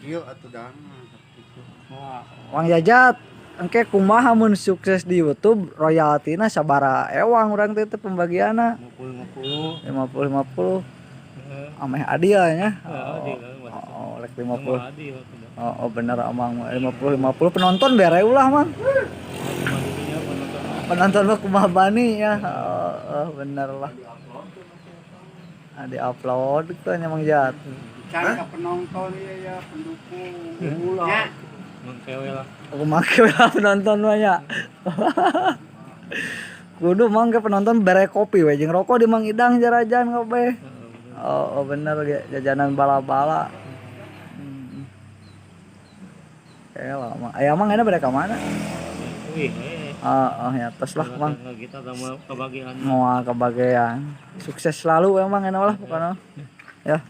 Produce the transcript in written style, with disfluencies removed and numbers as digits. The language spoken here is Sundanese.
Kieu atuh dana gitu. Wah. Mang Jajat, engke kumaha mun sukses di YouTube, royaltina sabaraha ewang urang teh teh pembagianna? 50 50. 50 50. Heeh. Ameh adil nya. Heeh, adil. Oh, lek 50. Adil atuh. Oh, bener amang 50 50, penonton bere ulah, Mang. Cuma dirinya penonton. Penonton mah kumaha bani ya. Oh, bener lah. Ah, di upload kan Mang Jat. Cari ka penonton ieu ya, pendukung. Ulah. Nya. Mengkewe lah. Aku make lah penonton mah nya. Kudu mang ke penonton bere kopi we jeung rokok di Mang Idang jarajan kabeh. Heeh, bener. Oh, bener ge jajanan bala-bala. Oke lah, Mang. Aya Mang enak bere ka mana? Wih, eh. Oh, ya tos lah, Mang. Kita sama kebagian. Moal kebagian. Sukses selalu emang enak lah pokoknya. Ya.